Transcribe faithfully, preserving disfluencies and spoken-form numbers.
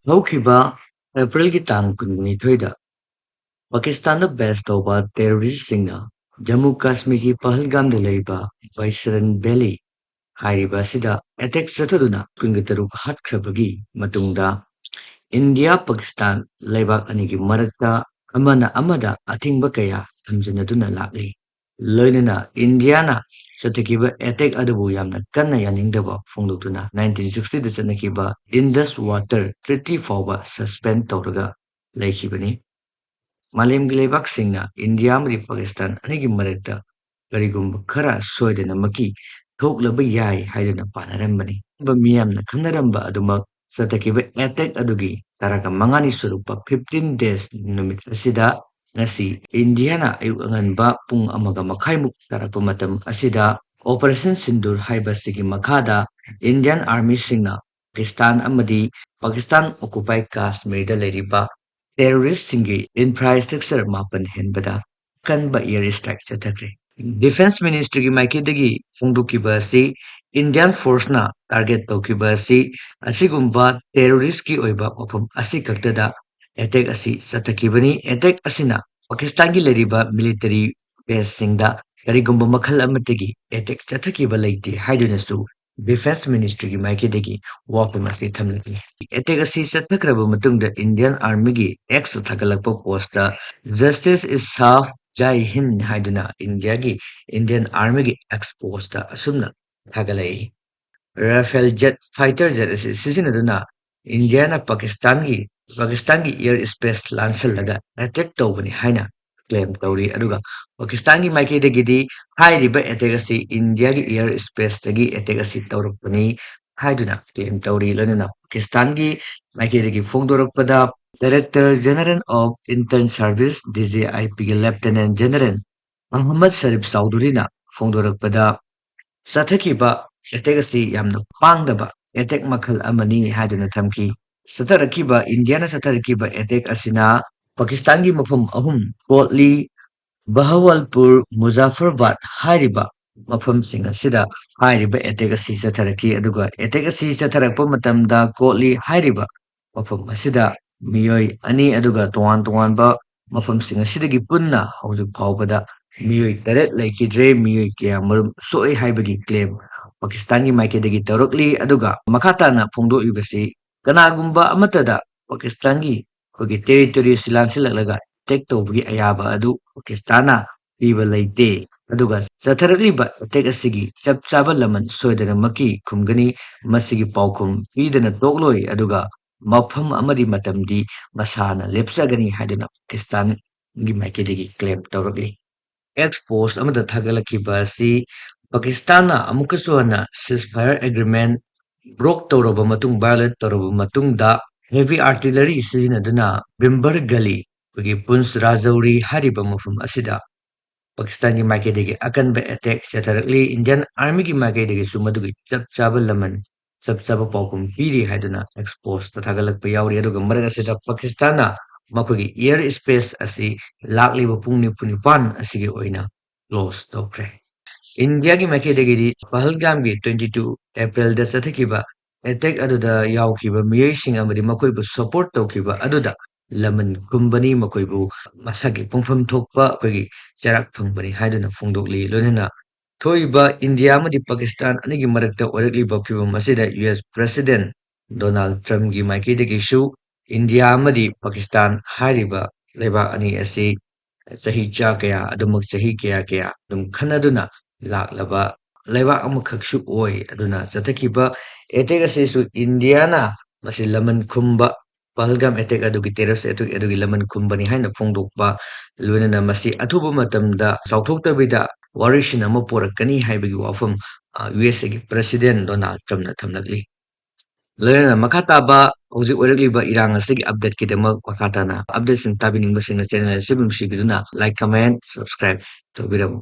ꯍꯧꯈꯤꯕ ꯑꯦꯄ꯭ꯔꯤꯜꯒꯤ ꯇꯥꯡ ꯀꯨꯟꯅꯤꯊꯣꯏꯗ ꯄꯥꯀꯤꯁꯇꯥꯟꯗ ꯕꯦꯁ ꯇꯧꯕ ꯇꯦꯔꯣꯔꯤꯁꯁꯤꯡꯅ ꯖꯝꯃꯨ ꯀꯥꯁꯃꯤꯔꯒꯤ ꯄꯍꯜꯒꯥꯝꯗ ꯂꯩꯕ ꯕꯩꯁꯔꯟ ꯚꯦꯂꯤ ꯍꯥꯏꯔꯤꯕ ꯑꯁꯤꯗ ꯑꯦꯇꯦꯛ ꯆꯠꯊꯗꯨꯅ ꯀꯨꯟꯒ ꯇꯔꯨꯛ ꯍꯥꯠꯈ꯭ꯔꯕꯒꯤ ꯃꯇꯨꯡꯗ ꯏꯟꯗꯤꯌꯥ ꯄꯥꯀꯤꯁꯇꯥꯟ ꯂꯩꯕꯥꯛ ꯑꯅꯤꯒꯤ ꯃꯔꯛꯇ ꯑꯃꯅ ꯑꯃꯗ ꯑꯊꯤꯡꯕ ꯀꯌꯥ ꯊꯝꯖꯤꯟꯅꯗꯨꯅ ꯂꯥꯛꯂꯤ꯫ ꯂꯣꯏꯅꯅ ꯏꯟꯗꯤꯌꯥꯅ ꯆꯠꯊꯈꯤꯕ ꯑꯦꯇꯦꯛ ꯑꯗꯨꯕꯨ ꯌꯥꯝꯅ ꯀꯟꯅ ꯌꯥꯅꯤꯡꯗꯕ ꯐꯣꯡꯗꯣꯛꯇꯨꯅ ꯅꯥꯏꯟꯇꯤꯟ ꯁꯤꯛꯁꯇꯤꯗ ꯆꯠꯅꯈꯤꯕ ꯏꯟꯗꯁ ꯋꯥꯇꯔ ꯇ꯭ꯔꯤꯇꯤ ꯐꯥꯎꯕ ꯁꯁꯄꯦꯟ ꯇꯧꯔꯒ ꯂꯩꯈꯤꯕꯅꯤ꯫ ꯃꯥꯂꯦꯝꯒꯤ ꯂꯩꯕꯥꯛꯁꯤꯡꯅ ꯏꯟꯗꯤꯌꯥ ꯑꯃꯗꯤ ꯄꯥꯀꯤꯁꯇꯥꯟ ꯑꯅꯤꯒꯤ ꯃꯔꯛꯇ ꯀꯔꯤꯒꯨꯝꯕ ꯈꯔ ꯁꯣꯏꯗꯅꯃꯛꯀꯤ ꯊꯣꯛꯂꯕ ꯌꯥꯏ ꯍꯥꯏꯗꯨꯅ ꯄꯥꯅꯔꯝꯕꯅꯤ꯫ ꯃꯤꯌꯥꯝꯅ ꯈꯪꯅꯔꯝꯕ ꯑꯗꯨꯃꯛ ꯆꯠꯊꯈꯤꯕ ꯑꯦꯇꯦꯛ ꯑꯗꯨꯒꯤ ꯇꯔꯥꯒ ꯃꯉꯥꯅꯤ ꯁꯨꯔꯛꯄ ꯐꯤꯐꯇꯤꯟ ꯗꯦꯖ ꯅꯨꯃꯤꯠ ꯑꯁꯤꯗ ꯉꯁꯤ ꯏꯟꯗꯤꯌꯥꯅ ꯑꯌꯨꯛ ꯑꯉꯟꯕ ꯄꯨꯡ ꯑꯃꯒ ꯃꯈꯥꯏꯃꯨꯛ ꯇꯥꯔꯛꯄ ꯃꯇꯝ ꯑꯁꯤꯗ ꯑꯣꯄꯔꯦꯁꯟ ꯁꯤꯟꯗꯨꯔ ꯍꯥꯏꯕꯁꯤꯒꯤ ꯃꯈꯥꯗ ꯏꯟꯗꯤꯌꯥꯟ ꯑꯥꯔꯃꯤꯁꯤꯡꯅ ꯄꯥꯀꯤꯁꯇꯥꯟ ꯑꯃꯗꯤ ꯄꯥꯀꯤꯁꯇꯥꯟ ꯑꯣꯀꯨꯄꯥꯏ ꯀꯥꯁꯃꯤꯔꯗ ꯂꯩꯔꯤꯕ ꯇꯦꯔꯣꯔꯤꯁꯁꯤꯡꯒꯤ ꯏꯟꯐ꯭ꯔꯥꯁ꯭ꯇ꯭ꯔꯛꯆꯔ ꯃꯥꯄꯟ ꯍꯦꯟꯕꯗ ꯑꯀꯟꯕ ꯑꯦꯌꯔ ꯁ꯭ꯇ꯭ꯔꯥꯏꯛ ꯆꯠꯊꯈ꯭ꯔꯦ꯫ ꯗꯤꯐꯦꯟꯁ ꯃꯤꯅꯤꯁꯇ꯭ꯔꯤꯒꯤ ꯃꯥꯏꯀꯩꯗꯒꯤ ꯐꯣꯡꯗꯣꯛꯈꯤꯕ ꯑꯁꯤ ꯏꯟꯗꯤꯌꯥꯟ ꯐꯣꯔꯁꯅ ꯇꯥꯔꯒꯦꯠ ꯇꯧꯈꯤꯕ ꯑꯁꯤ ꯑꯁꯤꯒꯨꯝꯕ ꯇꯦꯔꯣꯔꯤꯁꯀꯤ ꯑꯣꯏꯕ ꯃꯐꯝ ꯑꯁꯤ ꯈꯛꯇꯗ ꯑꯦꯇꯦꯛ ꯑꯁꯤ ꯆꯠꯊꯈꯤꯕꯅꯤ꯫ ꯑꯦꯇꯦꯛ ꯑꯁꯤꯅ ꯄꯥꯀꯤꯁꯇꯥꯟꯒꯤ ꯂꯩꯔꯤꯕ ꯃꯤꯂꯤꯇꯔꯤ ꯕꯦꯁꯁꯤꯡꯗ ꯀꯔꯤꯒꯨꯝꯕ ꯃꯈꯜ ꯑꯃꯠꯇꯒꯤ ꯑꯦꯇꯦꯛ ꯆꯠꯊꯈꯤꯕ ꯂꯩꯇꯦ ꯍꯥꯏꯗꯨꯅꯁꯨ ꯗꯤꯐꯦꯟꯁ ꯃꯤꯅꯤꯁꯇ꯭ꯔꯤꯒꯤ ꯃꯥꯏꯀꯩꯗꯒꯤ ꯋꯥꯐꯝ ꯑꯁꯤ ꯊꯝꯂꯤ꯫ ꯑꯦꯇꯦꯛ ꯑꯁꯤ ꯆꯠꯊꯈ꯭ꯔꯕ ꯃꯇꯨꯡꯗ ꯏꯟꯗꯤꯌꯥꯟ ꯑꯥꯔꯃꯤꯒꯤ ꯑꯦꯛꯁꯇ ꯊꯥꯒꯠꯂꯛꯄ post "Justice is served, Jai Hind" ꯍꯥꯏꯗꯨꯅ ꯏꯟꯗꯤꯌꯥꯒꯤ ꯏꯟꯗꯤꯌꯟ ꯑꯥꯔꯃꯤꯒꯤ ꯑꯦꯛꯁ ꯄꯣꯁꯇ ꯑꯁꯨꯝꯅ ꯊꯥꯒꯠꯂꯛꯏ꯫ ꯔꯥꯐꯦꯜ ꯖꯦꯠ ꯐꯥꯏꯇꯔ ꯖꯦꯠ ꯑꯁꯤ ꯁꯤꯖꯤꯟꯅꯗꯨꯅ ꯏꯟꯗꯤꯌꯥꯅ ꯄꯥꯀꯤꯁꯇꯥꯟꯒꯤ ꯄꯥꯀꯤꯁꯇꯥꯟꯒꯤ ꯑꯦꯌꯔ ꯁ꯭ꯄꯦꯁ ꯂꯥꯟꯁꯜꯂꯒ ꯑꯦꯇꯦꯛ ꯇꯧꯕꯅꯤ ꯍꯥꯏꯅ ꯀ꯭ꯂꯦꯝ ꯇꯧꯔꯤ꯫ ꯑꯗꯨꯒ ꯄꯥꯀꯤꯁꯇꯥꯟꯒꯤ ꯃꯥꯏꯀꯩꯗꯒꯤꯗꯤ ꯍꯥꯏꯔꯤꯕ ꯑꯦꯇꯦꯛ ꯑꯁꯤ ꯏꯟꯗꯤꯌꯥꯒꯤ ꯑꯦꯌꯔ ꯁ꯭ꯄꯦꯁꯇꯒꯤ ꯑꯦꯇꯦꯛ ꯑꯁꯤ ꯇꯧꯔꯛꯄꯅꯤ ꯍꯥꯏꯗꯨꯅ ꯀ꯭ꯂꯦꯝ ꯇꯧꯔꯤ꯫ ꯂꯣꯏꯅꯅ ꯄꯥꯀꯤꯁꯇꯥꯟꯒꯤ ꯃꯥꯏꯀꯩꯗꯒꯤ ꯐꯣꯡꯗꯣꯔꯛꯄꯗ Director General of Intern Service, D G I ꯄꯤꯒꯤ ꯂꯦꯐꯇꯤꯅꯦꯟ ꯖꯦꯅꯔꯦꯜ ꯑꯍꯃꯗ ꯁꯔꯤꯐ ꯆꯧꯙꯨꯔꯤꯅ ꯐꯣꯡꯗꯣꯔꯛꯄꯗ ꯆꯠꯊꯈꯤꯕ ꯑꯦꯇꯦꯛ ꯑꯁꯤ ꯌꯥꯝꯅ ꯄꯥꯡꯗꯕ ꯑꯦꯇꯦꯛ ꯃꯈꯜ ꯑꯃꯅꯤ ꯍꯥꯏꯗꯨꯅ ꯊꯝꯈꯤ꯫ ꯆꯠꯊꯔꯛꯈꯤꯕ, ꯏꯟꯗꯤꯌꯥꯅ ꯆꯠꯊꯔꯛꯈꯤꯕ ꯑꯦꯇꯦꯛ ꯑꯁꯤꯅ ꯄꯥꯀꯤꯁꯇꯥꯟꯒꯤ ꯃꯐꯝ ꯑꯍꯨꯝ, ꯀꯣꯠꯂꯤ, ꯕꯍꯋꯜꯄꯨꯔ, ꯃꯨꯖꯥꯐꯔꯕꯥꯗ ꯍꯥꯏꯔꯤꯕ ꯃꯐꯝꯁꯤꯡ ꯑꯁꯤꯗ ꯍꯥꯏꯔꯤꯕ ꯑꯦꯇꯦꯛ ꯑꯁꯤ ꯆꯠꯊꯔꯛꯈꯤ꯫ ꯑꯗꯨꯒ ꯑꯦꯇꯦꯛ ꯑꯁꯤ ꯆꯠꯊꯔꯛꯄ ꯃꯇꯝꯗ ꯀꯣꯠꯂꯤ ꯍꯥꯏꯔꯤꯕ ꯃꯐꯝ ꯑꯁꯤꯗ ꯃꯤꯑꯣꯏ ꯑꯅꯤ ꯑꯗꯨꯒ ꯇꯣꯉꯥꯟ ꯇꯣꯉꯥꯟꯕ ꯃꯐꯝꯁꯤꯡ ꯑꯁꯤꯗꯒꯤ ꯄꯨꯟꯅ ꯍꯧꯖꯤꯛ ꯐꯥꯎꯕꯗ ꯃꯤꯑꯣꯏ ꯇꯔꯦꯠ ꯂꯩꯈꯤꯗ꯭ꯔꯦ, ꯃꯤꯑꯣꯏ ꯀꯌꯥ ꯃꯔꯨꯝ ꯁꯣꯛꯑꯦ ꯍꯥꯏꯕꯒꯤ ꯀ꯭ꯂꯦꯝ ꯄꯥꯀꯤꯁꯇꯥꯟꯒꯤ ꯃꯥꯏꯀꯩꯗꯒꯤ ꯇꯧꯔꯛꯂꯤ꯫ ꯑꯗꯨꯒ ꯃꯈꯥ ꯇꯥꯅ ꯐꯣꯡꯗꯣꯛꯂꯤꯕꯁꯤ, ꯀꯅꯥꯒꯨꯝꯕ ꯑꯃꯠꯇꯗ ꯄꯥꯀꯤꯁꯇꯥꯟꯒꯤ ꯑꯩꯈꯣꯏꯒꯤ ꯇꯦꯔꯤꯇꯣꯔꯤ ꯑꯁꯤ ꯂꯥꯟꯁꯤꯜꯂꯛꯂꯒ ꯑꯦꯇꯦꯛ ꯇꯧꯕꯒꯤ ꯑꯌꯥꯕ ꯑꯗꯨ ꯄꯥꯀꯤꯁꯇꯥꯟꯅ ꯄꯤꯕ ꯂꯩꯇꯦ꯫ ꯑꯗꯨꯒ ꯆꯠꯊꯔꯛꯂꯤꯕ ꯑꯦꯇꯦꯛ ꯑꯁꯤꯒꯤ ꯆꯞ ꯆꯥꯕ ꯂꯃꯟ ꯁꯣꯏꯗꯅꯃꯛꯀꯤ ꯈꯨꯝꯒꯅꯤ꯫ ꯃꯁꯤꯒꯤ ꯄꯥꯎꯈꯨꯝ ꯄꯤꯗꯅ ꯇꯣꯛꯂꯣꯏ꯫ ꯑꯗꯨꯒ ꯃꯐꯝ ꯑꯃꯗꯤ ꯃꯇꯝꯗꯤ ꯃꯁꯥꯅ ꯂꯦꯞꯆꯒꯅꯤ ꯍꯥꯏꯗꯨꯅ ꯄꯥꯀꯤꯁꯇꯥꯟꯒꯤ ꯃꯥꯏꯀꯩꯗꯒꯤ ꯀ꯭ꯂꯦꯝ ꯇꯧꯔꯛꯂꯤ꯫ ꯑꯦꯛꯁ ꯄꯣꯁ ꯑꯃꯗ ꯊꯥꯒꯠꯂꯛꯈꯤꯕ ꯑꯁꯤ ꯄꯥꯀꯤꯁꯇꯥꯟꯅ ꯑꯃꯨꯛꯀꯁꯨ ꯍꯟꯅ ceasefire agreement ꯕ꯭ꯔꯣꯛ ꯇꯧꯔꯕ ꯃꯇꯨꯡ, ꯚꯥꯏꯑꯣꯂꯦꯠ ꯇꯧꯔꯕ ꯃꯇꯨꯡꯗ, ꯍꯦꯚꯤ ꯑꯥꯔꯇꯤꯂꯔꯤ ꯁꯤꯖꯤꯟꯅꯗꯨꯅ ꯕꯤꯝꯕꯔ ꯒꯂꯤ, ꯑꯩꯈꯣꯏꯒꯤ ꯄꯨꯟꯁ ꯔꯥꯖꯧꯔꯤ ꯍꯥꯏꯔꯤꯕ ꯃꯐꯝ ꯑꯁꯤꯗ ꯄꯥꯀꯤꯁꯇꯥꯟꯒꯤ ꯃꯥꯏꯀꯩꯗꯒꯤ ꯑꯀꯟꯕ ꯑꯦꯇꯦꯛ ꯆꯠꯊꯔꯛꯂꯤ꯫ ꯏꯟꯗꯤꯌꯟ ꯑꯥꯔꯃꯤꯒꯤ ꯃꯥꯏꯀꯩꯗꯒꯤꯁꯨ ꯃꯗꯨꯒꯤ ꯆꯞ ꯆꯥꯕ ꯂꯃꯟ, ꯆꯞ ꯆꯥꯕ ꯄꯥꯎꯈꯨꯝ ꯄꯤꯔꯤ ꯍꯥꯏꯗꯨꯅ ꯑꯦꯛꯁ ꯄꯣꯁꯇ ꯊꯥꯒꯠꯂꯛꯄ ꯌꯥꯎꯔꯤ꯫ ꯑꯗꯨꯒ ꯃꯔꯛ ꯑꯁꯤꯗ ꯄꯥꯀꯤꯁꯇꯥꯟꯅ ꯃꯈꯣꯏꯒꯤ ꯑꯦꯌꯔ ꯁ꯭ꯄꯦꯁ ꯑꯁꯤ ꯂꯥꯛꯂꯤꯕ ꯄꯨꯡ ꯅꯤꯐꯨ ꯅꯤꯄꯥꯟ ꯑꯁꯤꯒꯤ ꯑꯣꯏꯅ ꯀ꯭ꯂꯣꯖ ꯇꯧꯈ꯭ꯔꯦ꯫ ꯏꯟꯗꯤꯌꯥꯒꯤ ꯃꯥꯏꯀꯩꯗꯒꯤꯗꯤ ꯄꯍꯜꯒꯥꯝꯒꯤ twenty two April-ꯗ ꯆꯠꯊꯈꯤꯕ ꯑꯦꯇꯦꯛ ꯑꯗꯨꯗ ꯌꯥꯎꯈꯤꯕ ꯃꯤꯑꯣꯏꯁꯤꯡ ꯑꯃꯗꯤ ꯃꯈꯣꯏꯕꯨ ꯁꯄꯣꯔꯠ ꯇꯧꯈꯤꯕ ꯑꯗꯨꯗ ꯂꯃꯟ ꯈꯨꯝꯕꯅꯤ, ꯃꯈꯣꯏꯕꯨ ꯃꯁꯥꯒꯤ ꯄꯨꯡꯐꯝ ꯊꯣꯛꯄ ꯑꯩꯈꯣꯏꯒꯤ ꯆꯩꯔꯥꯛ ꯐꯪꯕꯅꯤ ꯍꯥꯏꯗꯨꯅ ꯐꯣꯡꯗꯣꯛꯂꯤ꯫ ꯂꯣꯏꯅꯅ ꯊꯣꯛꯏꯕ ꯏꯟꯗꯤꯌꯥ ꯑꯃꯗꯤ ꯄꯥꯀꯤꯁꯇꯥꯟ ꯑꯅꯤꯒꯤ ꯃꯔꯛꯇ ꯑꯣꯏꯔꯛꯂꯤꯕ ꯐꯤꯕꯝ ꯑꯁꯤꯗ ꯌꯨ ꯑꯦꯁ ꯄ꯭ꯔꯦꯁꯤꯗꯦꯟ ꯗꯣꯅꯥꯜꯗ ꯇ꯭ꯔꯝꯞꯀꯤ ꯃꯥꯏꯀꯩꯗꯒꯤꯁꯨ ꯏꯟꯗꯤꯌꯥ ꯑꯃꯗꯤ ꯄꯥꯀꯤꯁꯇꯥꯟ ꯍꯥꯏꯔꯤꯕ ꯂꯩꯕꯥꯛ ꯑꯅꯤ ꯑꯁꯤ ꯆꯍꯤ ꯆꯥ ꯀꯌꯥ, ꯑꯗꯨꯃꯛ ꯆꯍꯤ ꯀꯌꯥ ꯀꯌꯥ ꯑꯗꯨꯝ ꯈꯟꯅꯗꯨꯅ ꯂꯥꯛꯂꯕ ꯂꯩꯕꯥꯛ ꯑꯃꯈꯛꯁꯨ ꯑꯣꯏ꯫ ꯑꯗꯨꯅ ꯆꯠꯊꯈꯤꯕ ꯑꯦꯇꯦꯛ ꯑꯁꯤꯁꯨ ꯏꯟꯗꯤꯌꯥꯅ ꯃꯁꯤ ꯂꯃꯟ ꯈꯨꯝꯕ, ꯄꯍꯜꯒꯥꯝ ꯑꯦꯇꯦꯛ ꯑꯗꯨꯒꯤ, ꯇꯦꯔꯣꯔꯤꯁ ꯑꯦꯇꯦꯛ ꯑꯗꯨꯒꯤ ꯂꯃꯟ ꯈꯨꯝꯕꯅꯤ ꯍꯥꯏꯅ ꯐꯣꯡꯗꯣꯛꯄ, ꯂꯣꯏꯅꯅ ꯃꯁꯤ ꯑꯊꯨꯕ ꯃꯇꯝꯗ ꯆꯥꯎꯊꯣꯛꯇꯕꯤꯗ ꯋꯥꯔꯣꯏꯁꯤꯟ ꯑꯃ ꯄꯣꯔꯛꯀꯅꯤ ꯍꯥꯏꯕꯒꯤ ꯋꯥꯐꯝ, ꯑ, ꯌꯨ ꯑꯦꯁ ꯑꯦꯒꯤ ꯄ꯭ꯔꯦꯁꯤꯗꯦꯟ ꯗꯣꯅꯥꯜꯗ ꯇ꯭ꯔꯝꯞꯅ ꯊꯝꯂꯛꯂꯤ꯫ ꯂꯣꯏꯅꯅ ꯃꯈꯥ ꯇꯥꯕ ꯍꯧꯖꯤꯛ ꯑꯣꯏꯔꯛꯂꯤꯕ ꯏꯔꯥꯡ ꯑꯁꯤꯒꯤ ꯑꯞꯗꯦꯠꯀꯤꯗꯃꯛ ꯃꯈꯥ ꯇꯥꯅ ꯑꯞꯗꯦꯠꯁꯤꯡ ꯇꯥꯕꯤꯅꯤꯡꯕꯁꯤꯡꯅ ꯆꯦꯅꯦꯜ ꯑꯁꯤꯕꯨ ꯅꯨꯡꯁꯤꯕꯤꯗꯨꯅ ꯂꯥꯏꯛ, ꯀꯃꯦꯟ, ꯁꯕꯁꯀ꯭ꯔꯥꯏꯕ ꯇꯧꯕꯤꯔꯝꯃꯨ꯫